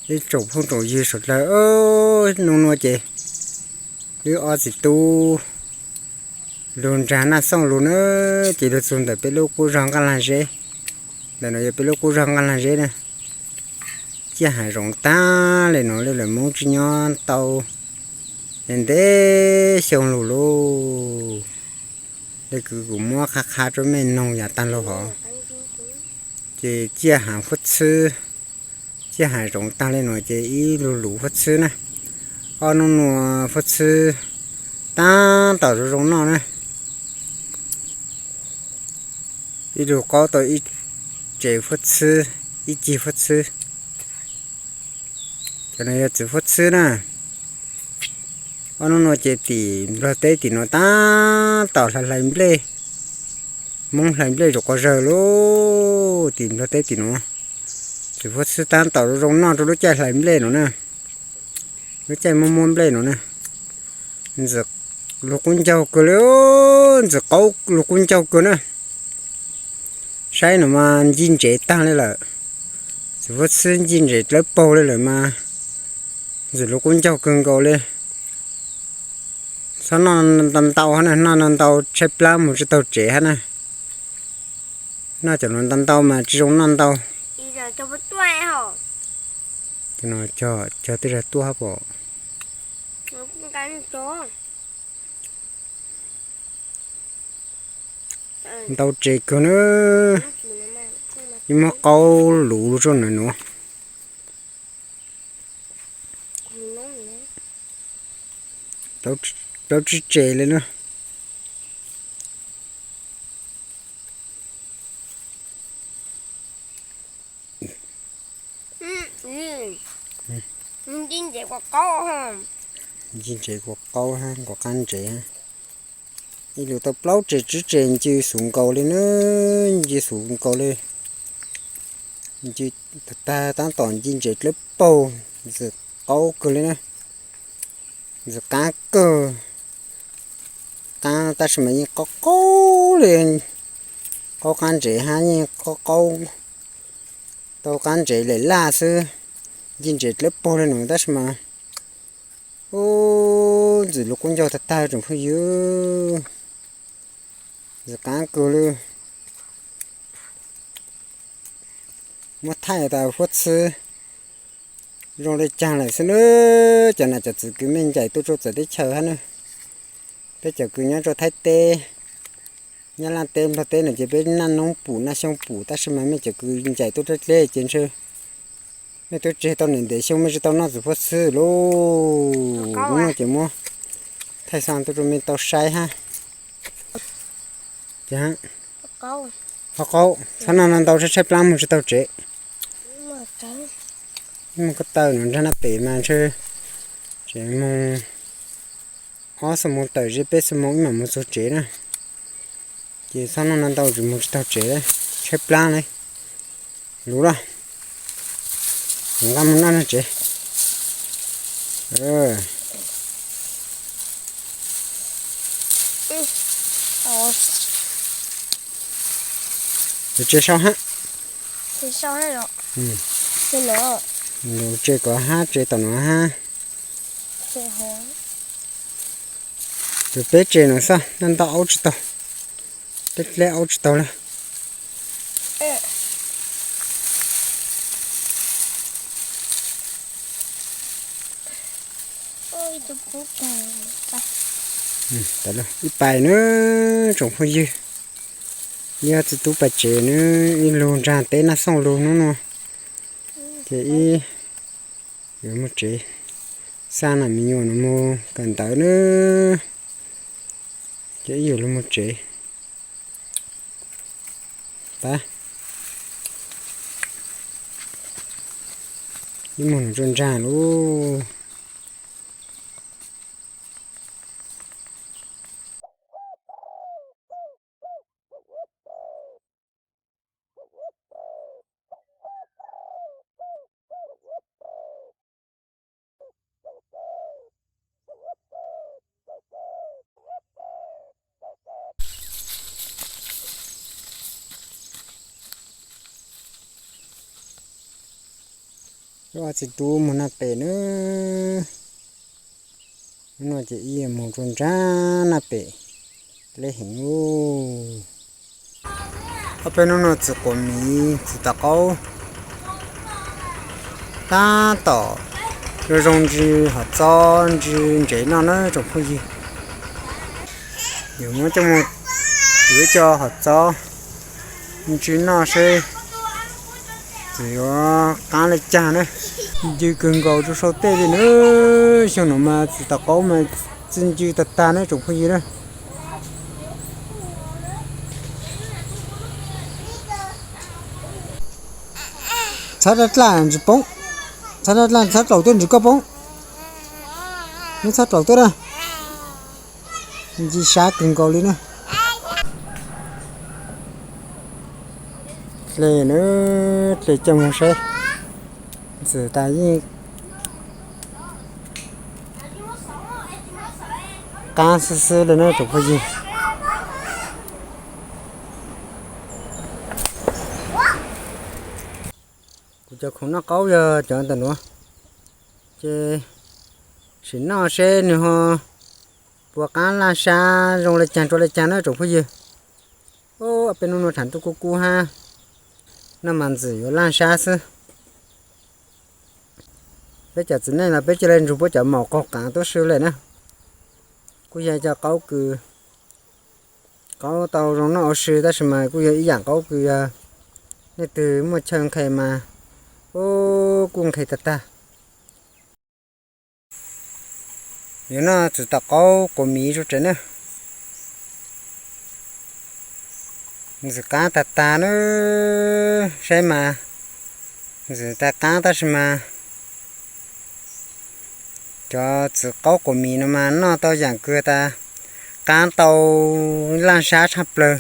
Ib tsoom phooj tsoom ywg suav dlawg, nub nua ces wb ob txiv tub lug nraag Naj Xooj lug na, ces lug txug ntawm peb lub qub zog Nqaj Lag Zeb. Ntawm no yog peb lub qub zog Nqaj Lag Zeb na. Ciaj hav zoov taag le nuav le lawm, Moob tsi nyob tau ntev xyoo lug lauj. Le kws kuv muab qha qha rua mej noog yav taag lug hov, ces ciaj hav fuab txhwb, ciaj hav zoov taag le nuav ces ib lug luv fuab txhwb na. Ob nub nua fuab txhwb taab tom zoo zoo noj na. Ib lug qaub tau ib tsev fuab txhwb, ib cig fuab txhwb. Cov no yog txiv fuab txhwb na. Ob nub nua ces tim Nplog teb tim nuav taab tom hlais hlais nplej, Moob hlais nplej zuj quas zawg lauj. Tim Nplog teb tim nuav, txiv fuab txhwb taab tom zoo zoo noj rua lub caij hlais nplej nuav na, lub caij muab muab nplej nuav na. Ntxim lug qub ncaug kawg le, ntxim qaub lug qub ncaug kawg na. Saib nuav mas ncig ntsev taag le lawm, txiv fuab txhwb ncig ntsev dlawb paug le lawm mas ntxim lug qub ncaug kawg nkaus le. Txhob noj ntau ntau hab na, noj ntau ntau tshaib plab moog tsi taug tsev hab na. Noj cov nuav ntau ntau mas tsi zoo noj ntau. Cov no cog tej zag tuaj hab pom. Ntau tsev kawg na. Ib muab qaub luv rua nuav nuav. Plaub tsib tsev le na. Ncig ntsev kua qaub hab, nkaum qab ntsev. Ib lug tau plaub tsev tsib tsev ncig xuv nkaus le na, ncig xuv nkaus le. Ncig tag taab tom ncig ntsev dlawb paug, ntxim qaub kawg le na. Ntxim qaab kawg, qaab tab sis mas yeej qaub qaub le, qaub qab ntsev hab yeej qaub qaub, tau qab ntsev lem laj xwb. Ncig ntsev dlawb paug le nuav tab sis mas ub, ntxim lug qub ncaug tag tag tsoom phooj ywg. Ntxim qaab kawg le. Muab thaij tas fuab txhwb zoo le caag lawm xwb na. Cov nam cov txwv kws mej ncaim tuaj rua txawv teb chaws hab na, peb cov kws nyob rua Thaib teb, Nyab Laj teb, Nplog teb no ces peb naj noob pum naj xyoo pum, tab sis mas mej cov kws ncaim tuaj dleb dleb ces ntshe mej twb tseg tau ntev ntev xyoo mej tsi tau noj txiv fuab txhwb lauj. Lub nuav ces muab thaij xaa tuaj rua mej tau saib hab. Qaub qaub, txhob noj ntau ntau tshaib plab moog tsi taug tsev. Moog ko taw nuav nraag naj pem mas ntshe tseem moog ob xuab moos tawm ze peb xuab moos ib mam moog txug tsev na. Ces txhob noj ntau ntau tsis moog tsis taug tsev, tshaib plab le. Luv lawm, nqa moog noj tsev. Luv tsev sau hab. Luv tsev kom hab tsev tom nuav hab. Luv peb tsev nuav xwb, noj ntau aub tsis taug, dleb dleb aub tsis taug le. Ib pais na tsoom phooj ywg, ib txiv tub pais tsev na, ib lug nraag teb Naj Xooj lug nub nua, ces ib yuav moog tsev, xaa nam me nyuam nuav moog kawm ntawv na, ces ib yuav lug moog tsev. Pab, ib moog nuav tsuas nraag lub. Ob txiv tub mus naj pem na. Hnub no ces ib yam mus rau nrab naj pem, leb heev ub. Ob peb hnub no txiv quav miv txiv tav qaub tab tom zoo zoo ntsis hom txob ntsis ntsev noj na tsoom phooj ywg. Yuav muab coj mus yuav ib co hom txob ntsis noj seb txiv yuav qaab le caag na. Ncw kawg nkaus rau sau tej li na. Xyoo no mas txiv tav qaub mas txi ncw tag tag na tsoom phooj ywg na. Txhob daj dlaj ntsis poob, txhob daj dlaj, txhob dlaus tuaj ntsis koj poob. Neb txhob dlaus tuaj na. Nci sab kawg nkaus li na. Dle na, dle coj mus saib. Ntxim tas yeej qaab xwb xwb li na tsoom phooj ywg. Kuv cov khoom noj qaub yog cov ntawm nuav, ces sim noj seb nwg ho puas qaab laj sab zoo le caag rua le caag na tsoom phooj ywg. Ob peb nub nua tshav ntuj kub kub hab, noj mas ntxim yuav laj sab xwb. Peb cov txiv neej los peb ca le nrug puab cov maum qaug qaav tuab si le na. Kuj yog cov qaub kws, qaub tau zoo noj ua si tab sis mas kuj yog ib yaam qaub kws yog leej twg muaj chaw nqhes mas, ub, kuj nqhes tag tag. Yuav noj txiv tav qaub quas miv rua tsev na. Ntxim qaab tag tag na, saib mas ntxim tas qaab tab sis mas cov txiv qaub quas miv no mas noj tau yaam kws tas qaab tau laj sab tshaj plawg.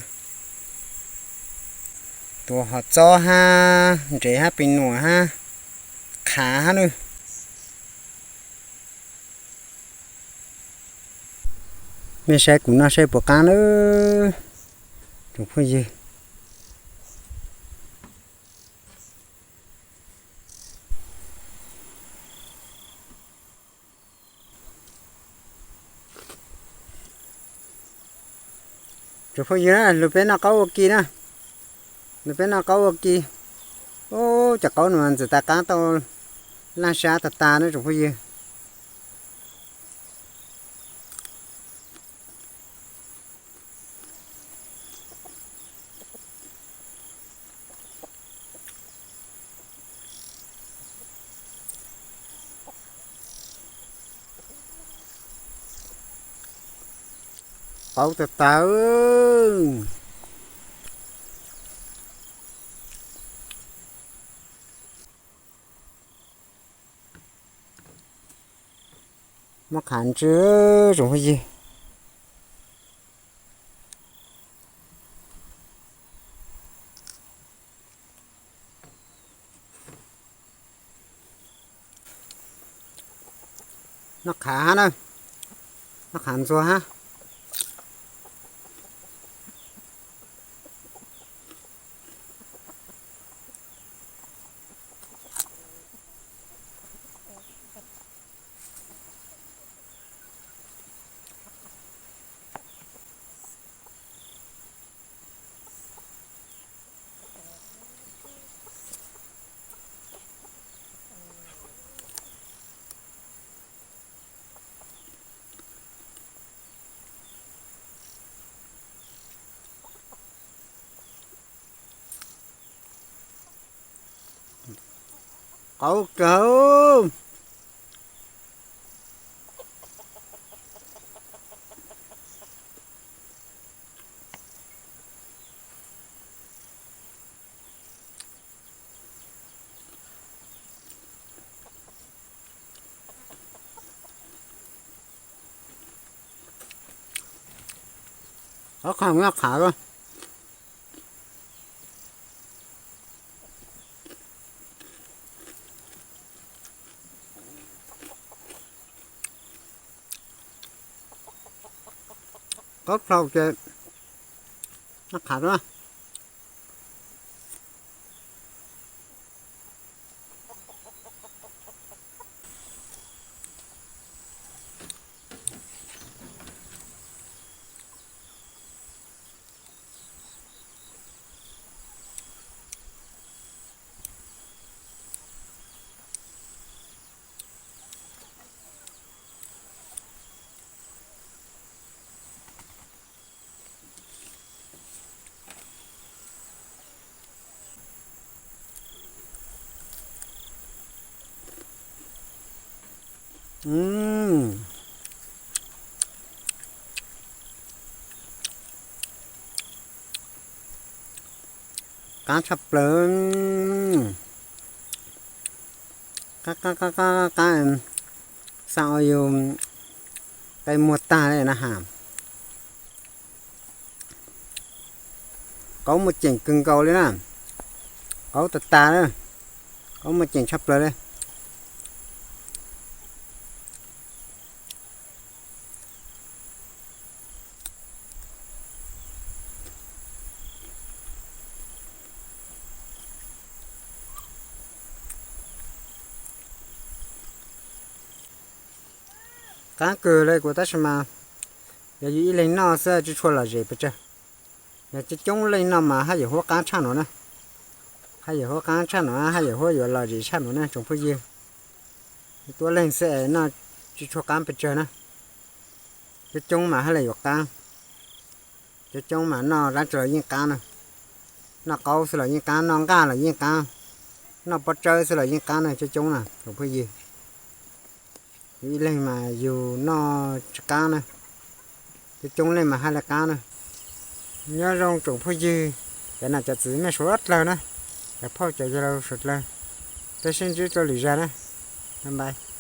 Tuav hom txob hab ntsev hab pim nuam hab qhav hab na. Mej saib kuv noj saib puas qaab na tsoom phooj ywg. Tsoom phooj ywg na, lug peb noj qaub ua ke na. Lug peb noj qaub ua ke. Ub, cov qaub no ntxim tas qaab tau laj sab tag tag na tsoom phooj ywg. Qaub tag tag. Muab qhav ntsw tsoom phooj ywg. Noj qhav hab na, noj qhav ntxuag hab. Qaub kawg. Qhov qhov noj qhav lawm. Qhov dlhau ces noj qhav na. Mm. Qaab tshaj plaws. Qaab, qaab, qaab, qaab, qaab, xaa ua yus qe muag tag le na has. Qaub muaj ceem kawg nkaus li na. Qaub tag tag na. Qaub muaj ceem tshaj plaws li. Qaab kawg le kuv tab sis mas yog yus ib leeg noj xwb tsis tshua lom zem pes tsawg. Yog coob coob leej noj mas haj yam huab qaab tshaj nuav na. Haj yam huab qaab tshaj nuav, haj yam huab yuav lom zem tshaj nuav na tsoom phooj ywg. Tuab leeg xwb es noj tsis tshua qaab pes tsawg na. Coob coob mas haj le yuav qaab. Coob coob mas noj dlaab tsi los yeej qaab na. Noj qaub xwb los yeej qaab, noj nqaj los yeej qaab, noj pob tsawb xwb los yeej qaab na coob coob na tsoom phooj ywg. Yus ib leeg mas yus noj tsis qaab na. Coob coob leej mas haj le qaab na. Nyob zoo tsoom phooj ywg, cov nam cov txiv mej suav dlawg na, cov phauj cov yawg laus suav dlawg. Peb sib ntsib rau lwm zag na. Bye bye.